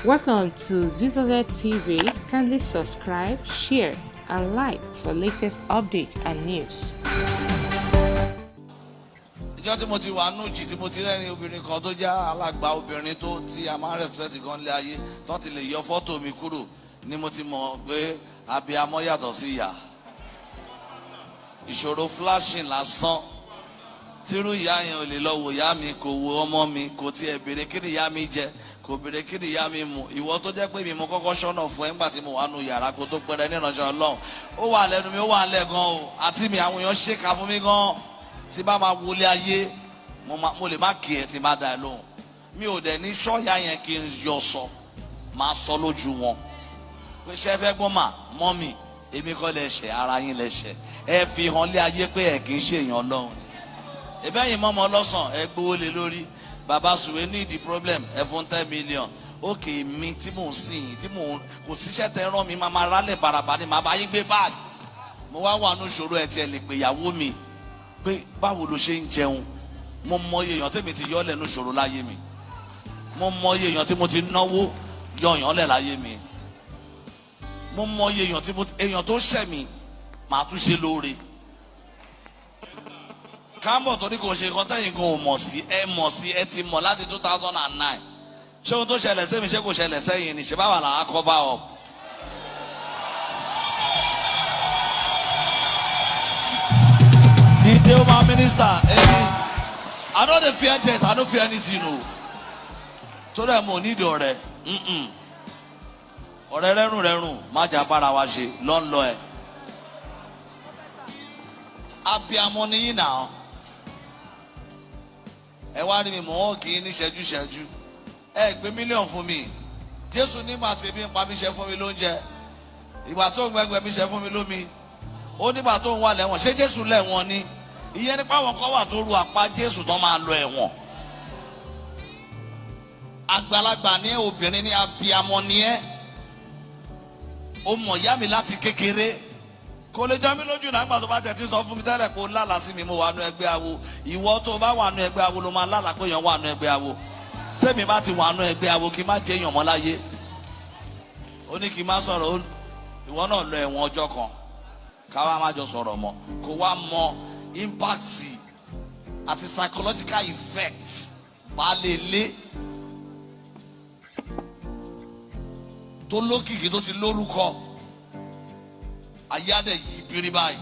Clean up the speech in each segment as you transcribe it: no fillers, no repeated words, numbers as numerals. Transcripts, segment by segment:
Welcome to Zizoze TV. Kindly subscribe, share, and like for latest updates and news. Ìjọ tí mo ti wà nù jì tí mo ti rẹ́rìn, obìnrin kan tó jẹ́ alàgbà obìnrin tó tí a máa ń respect gan lé ayé tó ti lè yọ fọ́tò mi kúrò ni mo ti mọ̀ pé abiyamọ yàtọ̀ sí ìyá. Ìṣòro flashing lásán tírú ìyá yẹn ò lè lọ wò ìyá mi, kò wo ọmọ mi, kò tiẹ̀ béèrè kí ni ìyá mi jẹ, kò béèrè kí ni ìyá mi mu. Ìwọ tó jẹ́ pé mi mo kọ́kọ́ ṣọ́nà fún ẹ ńgbà tí mo wà nù yàrá kó tó pẹ́rẹ́ ní ìránṣẹ́ Ọlọ́run, ó wà lẹ́nu mi, ó wà lẹ́ gan o. Àti mi, àwọn èèyàn ṣèkà fún mi gan. Tí bá máa wọlé ayé, mo lè má kí ẹ tí má da ẹ lóhùn. Mi ò dẹ̀ ní sọ́ọ̀yà yẹn kí n yọ sọ, máa sọ lójú wọn pé ṣé ẹ fẹ́ gbọ́n mà mọ́mì, èmi kọ́ lẹ ṣẹ̀, ara yín lẹ ṣẹ̀. Ẹ fi hàn lé ayé pé ẹ kì í ṣe èèyàn Ọlọ́run ni. Ìbẹ́yìn mọ́mọ́ lọ́sàn, ẹ gbowó lé lórí. Bàbá Sùwé ní ìdí problem, ẹ fún 10 million. Ókè mi tí mò ń sìn yín, tí mò ń kò síṣẹ́ tẹ rán mi, máa máa rálẹ̀ baraba ni màá bá yín gbé báàgì. Mo wá wà ní ìṣòro, ẹ tiẹ̀ lè pè ìyàwó mi pé báwo ló ṣe ń jẹun? Mo mọ iye èèyàn tèmi ti yọ lẹ́nu ìṣòro láyé mi. Mo mọ iye èèyàn tí mo ti náwó yọ èèyàn lẹ̀ láyé mi. Mo mọ iye èèyàn tí mo èèyàn tó ṣẹ̀ mi, màá tún ṣe lóore kámbọ̀, torí kò ṣe nǹkan tẹ́yìn kan ò mọ̀ sí. Ẹ mọ̀ sí, ẹ ti mọ̀ láti 2009. Ṣé ohun tó ṣẹlẹ̀ sẹ́mi, ṣé kò ṣẹlẹ̀ sẹ́yìn ni? Ṣé báwa là á cover up? Dídé ó máa minister ẹni. I no dey fear death, I no fear anything o. Torí ẹ mo nídìí ọ̀rẹ́ ọ̀rẹ́ rẹ́rùn rẹ́rùn, má jà bára wa ṣe lọ́nlọ́ ẹ̀. Abiamọ nìyí náà. Ẹ wá rí mi, mò ń kì í ní ṣẹ́jú ṣẹ́jú. Ẹ gbé mílíọ̀nù fún mi. Jésù nígbà tí ebi ń pa mí, ṣe fún mi lóúnjẹ. Ìgbà tó ń gbẹgbẹ mi, ṣe fún mi lómi. Ó nígbà tó ń wà lẹ́wọ̀n. Ṣé Jésù lẹ́wọ̀n ni? Ìyẹn nípa àwọn kan wà tó ru àpá Jésù tó máa lọ ẹ̀wọ̀n. Àgbàlagbà ní obìnrin ní, abiamọ ní ẹ. Ó mọ̀ ìyá mi láti kékeré, kò lè jọ mí lójú náà. Nígbà tó bá tẹ̀ tí sọ fún mi tẹ́lẹ̀ kó lálàá sí mi, mo wà nú ẹgbẹ́ awo. Ìwọ tó bá wà nú ẹgbẹ́ awo ló máa lálàá pé èèyàn wà nú ẹgbẹ́ awo. Tẹ́mi bá ti wà nú ẹgbẹ́ awo, kí n má jẹ́ èèyàn mọ́ láyé. Ó ní kí n má sọ̀rọ̀. Ìwọ náà lọ ẹ̀wọ̀n ọjọ́ kan, káwá má jọ sọ̀rọ̀ mọ́, kó wá mọ impact àti psychological effect baálé ilé tó lókìkí, tó ti lórúkọ. Ayé adẹ̀ yí bírí báyìí,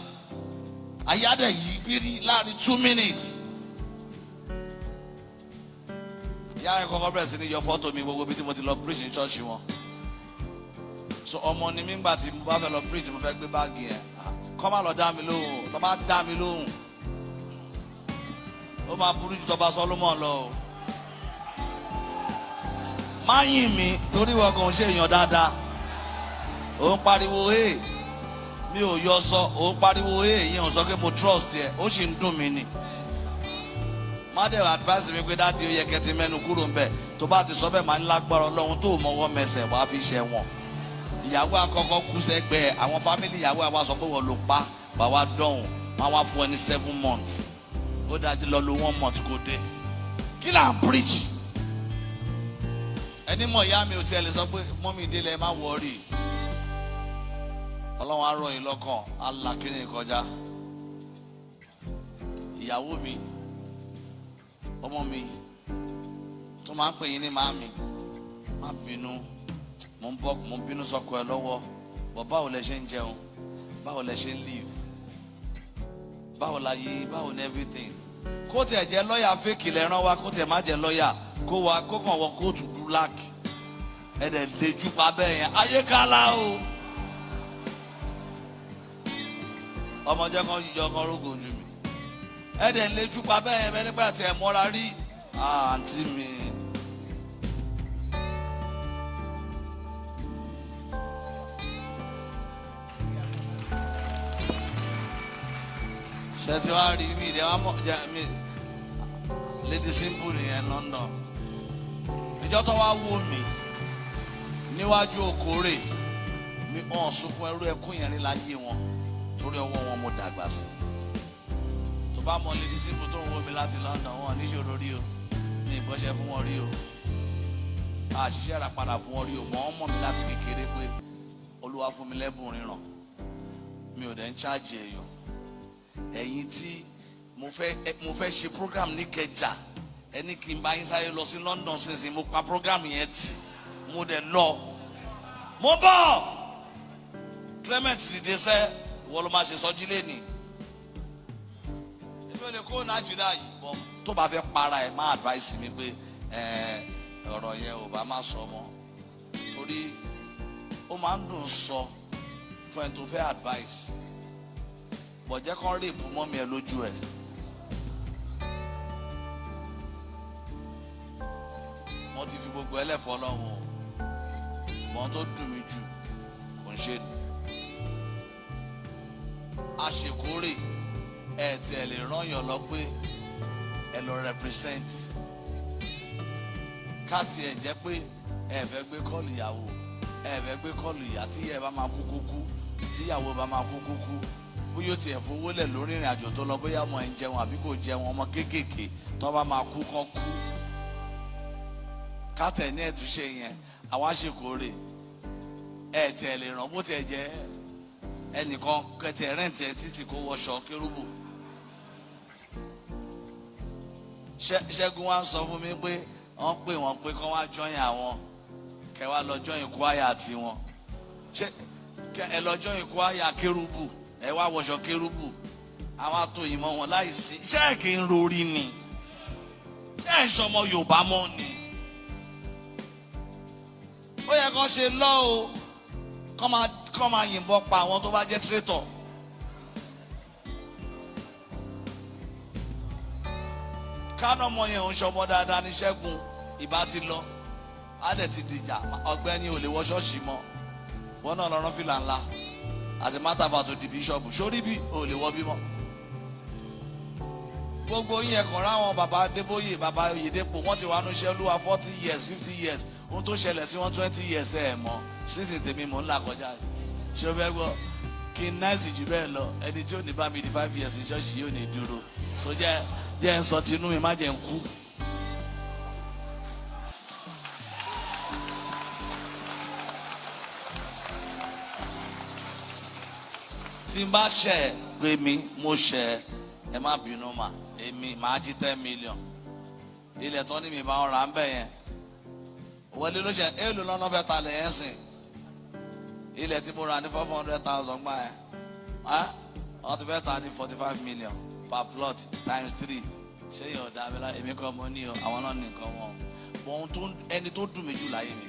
ayé adẹ̀ yí bírí láàrin 2 minutes. Ìyá yẹn kọ́kọ́ bẹ̀rẹ̀ sí ní yọ fọ́tò mi gbogbo bí tí mo ti lọ preach ní ṣọ́ọ̀ṣì wọn. So ọmọ ni mí. Ngbà tí mo bá fẹ́ lọ preach, mo fẹ́ gbé báàgì yẹn, kọ́ má lọ dá mi lóhùn. Tó bá dá mi lóhùn, ó máa burú ju tọba Solomon lọ o. Má yìn mí, torí wọn kò ń ṣe èèyàn dáadáa. Ó ń pariwo ee, mi ò yọ sọ. Ó ń pariwo ee, ìyẹn ò sọ pé mo trust ẹ. Ó sì ń dùn mí ni. Má dẹ̀ advice mi pé daddy, ó yẹ kẹ́ ti mẹ́nu kúrò ń bẹ̀. Tó bá ti sọ bẹ́ẹ̀, máa ń lágbára Ọlọ́run tó mọ́wọ́ mẹsẹ̀ wàá fi ṣẹ wọn. Ìyàwó àkọ́kọ́ kú sẹ́gbẹ̀ẹ́ àwọn family ìyàwó àwa sọ pé wọ́n ló pa. Wà wá dọ̀hùn, wọ́n wá fún ẹ ní 7 months. Ó dájú lọ lo one month kó dé. Kí là ń preach? Ẹni mọ̀ ìyá mi ò tiẹ̀ lè sọ pé mummy délé, ẹ má worry, Ọlọ́run á rọ̀ yín lọ́kàn, á là kíni kọjá. Ìyàwó mi, ọmọ mi tó máa ń pè yín ní màámi, má bínú. Mo ń bọ́, mo ń bínú sọ́kọ ẹ lọ́wọ́ bọ̀. Báwo lẹ ṣe ń jẹun? Báwo lẹ ṣe ń live? Báwo la yí? Báwo ni everything? Kó tiẹ̀ jẹ́ lọ́ọ̀yà fake lẹ́ràn wa, kó tiẹ̀ má jẹ́ lọ́ọ̀yà, kó wa kó kàn wọ kóòtù black, ẹ dẹ̀ lejú pa bẹ́ẹ̀ yẹn. Ayé kálá o. Ọmọdé kan yíyọ kan rógò ojú mi, ẹ dẹ̀ lejú pa bẹ́ẹ̀ yẹn bẹ́ẹ̀ nígbà tí ẹ mọ́ra rí àǹtí mi. Ṣé tí wàá rí mi ìdí wa mọ jẹ mi? Lady Simple nìyẹn, London. Ìjọ tó wá wò mí níwájú okòrè mi, hàn sunkún ẹrú ẹkún yẹn rí láyé wọn, torí ọwọ́ wọn mo dàgbà sí. Tó bá mọ Lady Simple tó ń wò mí láti London, wọn níṣòro rí o, ní ìbọṣẹ fún wọn rí o. Àṣìṣe rà padà fún ọ rí o, mọ̀ ọ́n mọ̀ mi láti kékeré pé Olúwa fún mi lẹ́bùn ríran. Mi ò dẹ̀ ń ṣáàjì èèyàn. Ẹ̀yin tí mo fẹ́ ṣe program ní Ìkẹjà, ẹni kí n bá yín sáré lọ sí London sínsìn, mo pa program yẹn tì, mo dẹ̀ lọ. Mo bọ̀. Clement dìde sẹ́, ìwọ ló máa ṣe sọjí lẹ́nìí. Èmi ò lè kó Nàìjíríà yìí bọ̀. Tó bá fẹ́ para ẹ̀, má advice mi pé ọ̀rọ̀ yẹn ò bá má sọ mọ́, torí ó máa ń dùn sọ fún ẹni tó fẹ́ advice bọ̀ jẹ́ kán rape mọ́ mi ẹ lójú ẹ̀. Mo ti fi gbogbo ẹlẹ́fọ́ lọ́wọ́ o, mọ́ tó dùn mí jù kò ń ṣe ni. Àṣekórè ẹ tiẹ̀ lè rán yàn lọ pé ẹ lọ represent, ká tiẹ̀ jẹ́ pé ẹ fẹ́ gbé call ìyàwó, ẹ fẹ́ gbé call ìyá, tí ẹ bá máa kú kúkú, tíyàwó bá máa kú kúkú, bóyá ó tiẹ̀ fowó lẹ̀ lórí ìrìn àjò tó lọ, bóyá ọmọ ẹ̀ ń jẹun àbí kò jẹun, ọmọ kéékèèké tó bá máa kú kán kú. Kátẹ̀ ní ẹ̀túnṣe yẹn, àwa ṣèkórè ẹ tiẹ̀ lè ràn bó tiẹ̀ jẹ́ ẹnìkan kẹtẹ rent ẹ títí kó wọṣọ kérúbù. Ṣẹ́gun wa ń sọ fún mi pé wọ́n pè wọ́n pé kán wá join àwọn, kẹ wá lọ join choir tiwọn. Ṣé kẹ ẹ lọ join choir kérúbù, ẹ wá wọṣọ kérúbù, àwọn àtòyìn mọ́ wọn láìsí. Ṣé ẹ kì í rori ni? Ṣé ẹ ṣọmọ Yorùbá mọ́ ni? Ó yẹ kán ṣe lọ́ o, kán máa yìnbọn pa àwọn tó bá jẹ́ traitor. Kánà ọmọ yẹn ò ń ṣọmọ dáadáa ní Ṣẹ́gun ìbá ti lọ, á dẹ̀ ti dìjà. Ọ̀gbẹ́ni ò lè wọ ṣọ́ọ̀ṣì mọ́, wọn náà lọ rán fìlà ńlá àti mátàbà tó di bíṣọ̀bù sórí bí ò lè wọ bímọ. Gbogbo yín ẹ̀kọ́ ráwọn bàbá Adébóyè, bàbá Oyèdépò, wọ́n ti wà nù iṣẹ́ Olúwa 40 years, 50 years. Ohun tó ṣẹlẹ̀ sí wọn 20 years ẹ̀ mọ́ sísìn tèmi mò ń là kọjá. Ṣé o fẹ́ gbọ́ kí n náìsì jù bẹ́ẹ̀ lọ? Ẹni tí ò ní bá mi di 5 years ní ṣọ́ọ̀ṣì yóò ní dúró so jẹ́ jẹ́ ń sọ tinú mi, má jẹ́ ń kú. Tí n bá ṣẹ̀ pé mi mo ṣẹ̀, ẹ má bínú mà. Èmi màá jí 10 million ilẹ̀ tó ní mi bá ń ra ń bẹ̀ yẹn wọlé ló ṣe èèlò lọ́nà fẹ́ ta lẹ̀ yẹn sìn. Ilẹ̀ tí mo rà ní 400,000 gbà yẹn, wọ́n ti fẹ́ ta ní 45 million per plot times three. Ṣé yẹn ò dá mi lá? Èmi kọ́ mo ní o, àwọn náà ní nǹkan wọn. Bọ̀ ohun tó ẹni tó dùn mí jù láyé mi,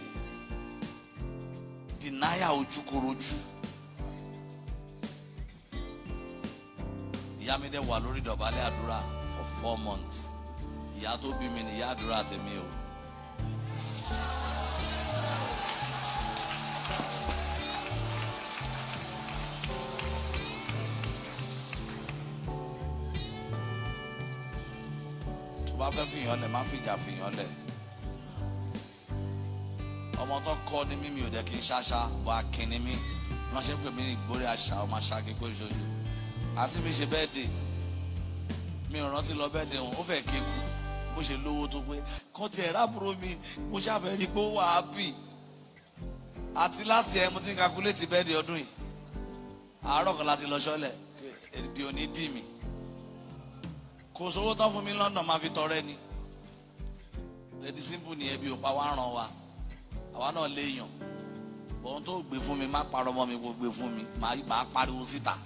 denial, ojúkorojú. Ìyá mi dẹ̀ wà lórí ìdọ̀bálẹ̀ àdúrà for 4 months. Ìyá tó bí mi ni ìyá àdúrà tèmi o. Tó bá fẹ́ fìyàn lẹ̀, má fìjà fìyàn lẹ̀. Ọmọ tó kọ́ ni mímí ò dẹ̀ kí n ṣáṣá bọ́, akin ni mí. Wọ́n ṣe ń pè mí ní ìgbórí àṣà, ọmọ aṣáájú pé ṣojú. Àǹtí mi ṣe birthday, mi ò rántí lọ birthday wọn. Ó fẹ́ kéku bó ṣe lówó tó pé kọ́ tiẹ̀ rábúrò mi, mo ṣàfẹ́ rí i pé ó wà happy. Àti láti ẹ mo ti ń calculate birthday ọdún yìí. Àárọ̀ kan láti lọ ṣọ́lẹ̀, èdè òní dì mí. Kò sówó tán fún mi London, máa fi tọrẹ ni. Lady Simple ni ẹbí ò pa wá ràn wá, àwa náà léèyàn. Ohun tó gbé fún mi, má parọ́ mọ́ mi. Kó gbé fún mi, má pariwo síta.